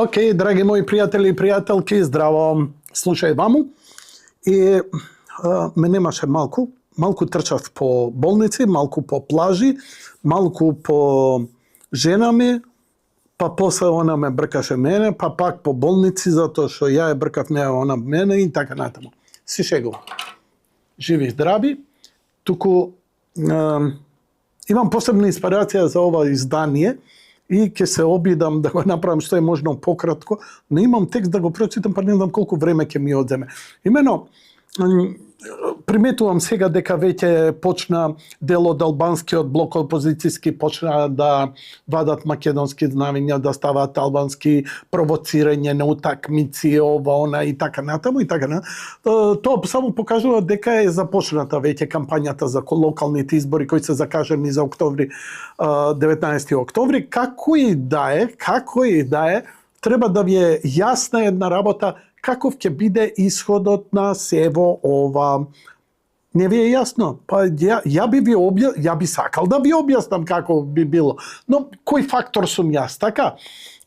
Окей, драги мои пријатели и пријателки, здраво, слушај ваму. И ме немаше малку трчав по болници, малку по плажи, малку по женами, па после она ме бркаше мене, па пак по болници, затоа што ја ја бркав неа, она мене и така натаму. Си шегува. Живи здрави, туку имам посебна инспирација за ова издание и ќе се обидам да го направам што е можно пократко, но имам текст да го прочитам, па не знам колку време ќе ми одземе. Имено, приметувам сега дека веќе почна дел од албанскиот блок опозицијски почна да вадат македонски знамења, да ставаат албански провоцирање на утакмици, ова, она и така натаму и така натаму. Тоа само покажува дека е започната веќе кампањата за локалните избори кои се закажани за октомври, 19 октомври. Како и да е, треба да ви е јасна една работа каков ќе биде исходот на сево ова. Не ви е јасно? Па ја би сакал да ви објаснам како би било. Но кој фактор сум јас, така?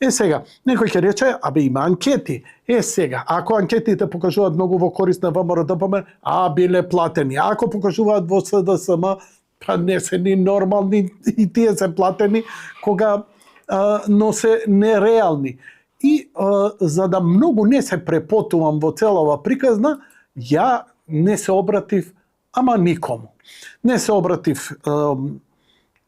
Сега, некој ќе рече, има анкети. Сега, ако анкетите покажуваат многу во корист на ВМРО-ДПМН, биле платени. Ако покажуваат во СДСМ, па не се ни нормални и тие се платени, но се нереални. И за да многу не се препотувам во целава приказна, ја не се обратив никому. Не се обратив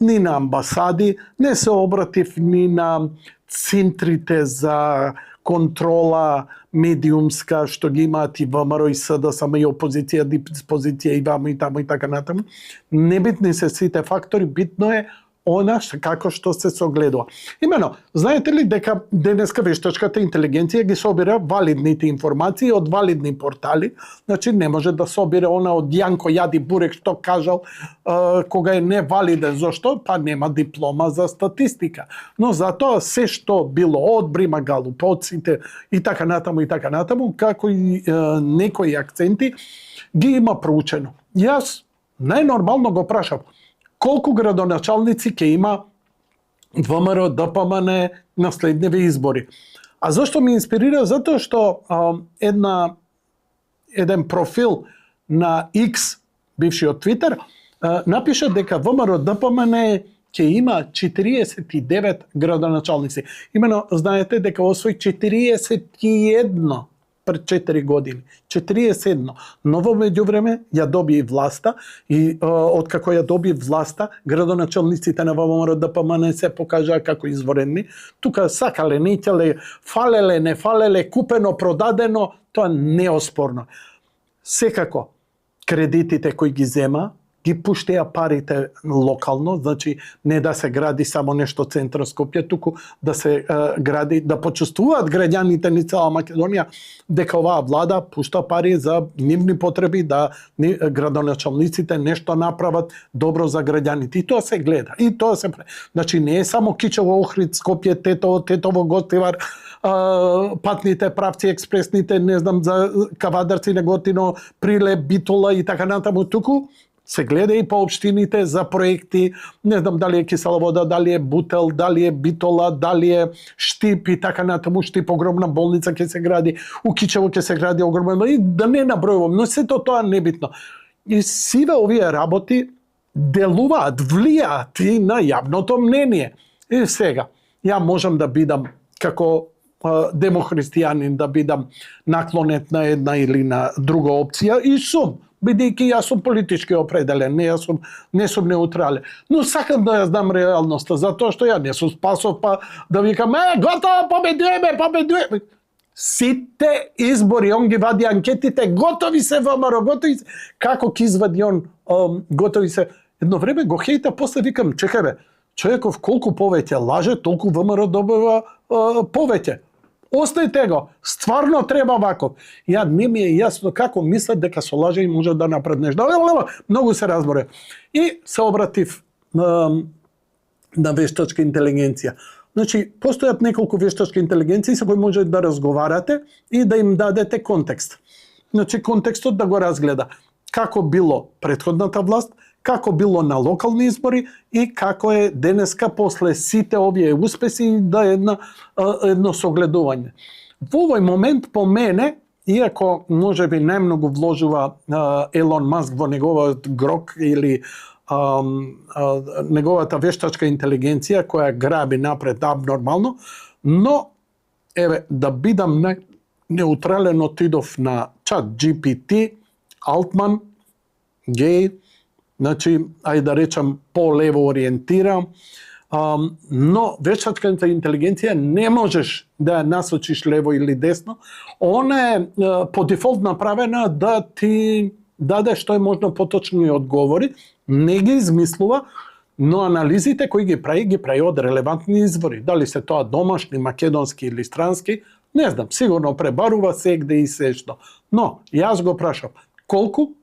ни на амбасади, не се обратив ни на центрите за контрола медиумска, што ги имаат и ВМРО и СДСМ и опозиција, диспозиција и ваму и таму и така натаму. Небитни се сите фактори, битно е она како што се согледува. Имено, знаете ли дека денеска вештачката интелигенција ги собира валидните информации од валидни портали, значи не може да собира она од Јанко Јади Бурек што кажал кога е невалиден. Зошто? Па нема диплома за статистика. Но затоа се што било од Брима Галуп, од сите и така натаму, како и некои акценти ги има проучено. Јас најнормално го прашав колку градоначалници ќе има ВМРО ДПМН на следниве избори. А зашто ме инспирира? Затоа што еден профил на X, бившиот Твитер, напиша дека ВМРО ДПМН ќе има 49 градоначалници. Имено, знаете дека освои 41 пред 4 години. 41. Но во меѓувреме ја доби власта и откако ја доби власта, градоначалниците на ВМРО ДПМН се покажаа како изворени. Тука сакале, не ќеле, фалеле, не фалеле, купено, продадено, тоа неоспорно. Секако, кредитите кои ги зема, ги пуштеа парите локално, значи не да се гради само нешто центар Скопје, туку да се гради, да почувствуваат граѓаните ни цела Македонија дека оваа влада пушта пари за нивни потреби, да градоначалниците нешто направат добро за граѓаните. И тоа се гледа. И тоа се значи не е само Кичево, Охрид, Скопје, Тетово, Гостивар, патните правци, експресните, не знам, за Кавадарци, Неготино, Прилеп, Битола и така натаму, туку се гледа и по општините за проекти, не знам дали е Кисела вода, дали е Бутел, дали е Битола, дали е Штип и така натаму. Штип огромна болница ќе се гради, у Кичево ќе се гради огромна, и да не набројувам, но сето тоа небитно. И сиве овие работи делуваат, влијаат и на јавното мнение. И сега, ја можам да бидам како демохристијанин, да бидам наклонет на една или на друга опција, и сум, бидејќи јас сум политички определен, не сум неутрален. Но сакам да ја знам реалноста, затоа што ја не сум Спасов, па да викам, готово, победуваме. Сите избори, он ги вади анкетите, готови се ВМРО, готови се. Како ќе извади он, готови се? Едно време го хејта, после викам, чекај бе, човеков колку повеќе лаже, толку ВМРО добива повеќе. Оставите го, стварно треба ваков. Ја не ми е јасно како мислат дека со лаже и може да направат нешто. Многу се разборе. И се обратив на вештачка интелигенција. Значи, постојат неколку вештачки интелигенции со кои може да разговарате и да им дадете контекст. Значи, контекстот да го разгледа. Како било претходната власт, како било на локални избори и како е денеска после сите овие успеси да е едно согледување. Во овој момент по мене, иако можеби најмногу вложува Елон Маск во неговиот грок или неговата вештачка интелигенција која граби напред абнормално, но еве да бидам неутрален, отидов на чат GPT, Altman, геј, значи, ајде да речам по-лево ориентиран, но вештачката интелигенција не можеш да ја насочиш лево или десно. Она е по дефолт направена да ти даде што е можно поточни одговори, не ги измислува, но анализите кои ги прави од релевантни извори. Дали се тоа домашни, македонски или странски, не знам, сигурно пребарува сегде и се што. Но, јас го прашам, колку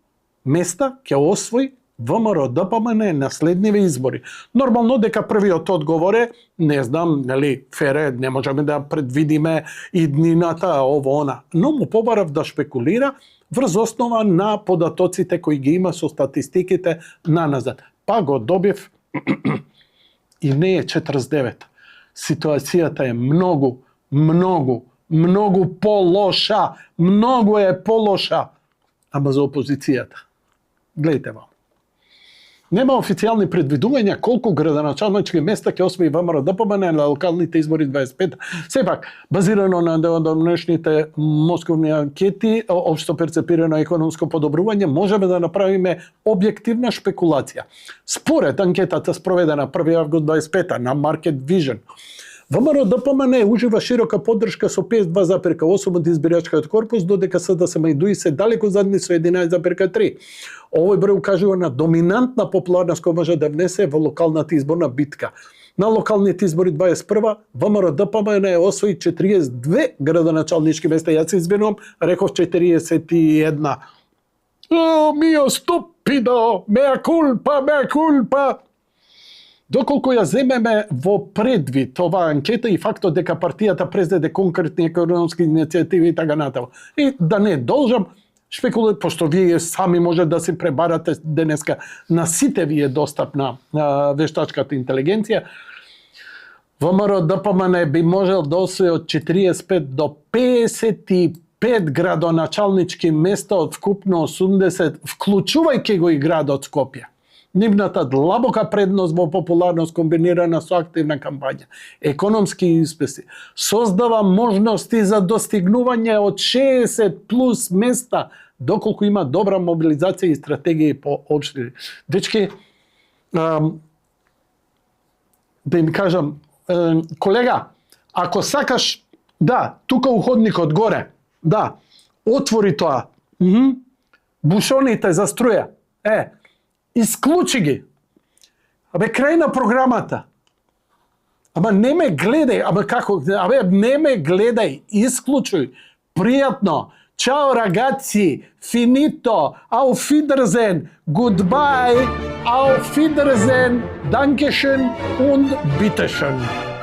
места ќе освои ВМРО-ДПМН на следниве избори? Нормално дека првиот одговор е, не знам, нели, фере, не можеме да предвидиме иднината, ово, она. Но му побарав да шпекулира врз основа на податоците кои ги има со статистиките наназад. Па го добив и не е 49. Ситуацијата е многу полоша. Многу е полоша. Ама за опозицијата. Гледайте вам. Нема официјални предвидувања колку градоначалнички места ќе освои ВМРО-ДПМН на локалните избори 25. Сепак, базирано на денешните московни анкети, општо перцепирано економско подобрување, можеме да направиме објективна шпекулација. Според анкетата спроведена 1 август 25 на Market Vision, ВМРО-ДПМН ужива широка поддршка со 52,8 од избирачкиот корпус, додека СДСМ и ДУИ се далеку задни со 11,3. Овој број укажува на доминантна популарност која може да внесе во локалната изборна битка. На локалните избори 21 ВМРО-ДПМН освои 42 градоначалнички места. Јас се извинувам, реков 41. Мио ступидо, меа кулпа. Доколку ја земеме во предвид оваа анкета и фактот дека партијата презеде конкретни економски иницијативи и така натаму. И да не должам шпекулирам, пошто вие сами може да се пребарате денеска, на сите ви е достапна вештачката интелигенција, ВМРО-ДПМН би можел да освои од 45 до 55 градоначалнички места од вкупно 80, вклучувајќи го и градот Скопје. Нивната длабока предност во популарност комбинирана со активна кампања, економски успеси, создава можности за достигнување од 60 плюс места, доколку има добра мобилизација и стратегија по општини. Дечки, да им кажам, колега, ако сакаш, да, тука уходникот горе, да, отвори тоа, бушоните за струја, исклучи ги. Абе, крај на програмата. Ама не ме гледај, не ме гледај, исклучуј. Пријатно. Чао, ragazzi, finito, auf Wiedersehen, goodbye, auf Wiedersehen, dankeschön und bitteschön.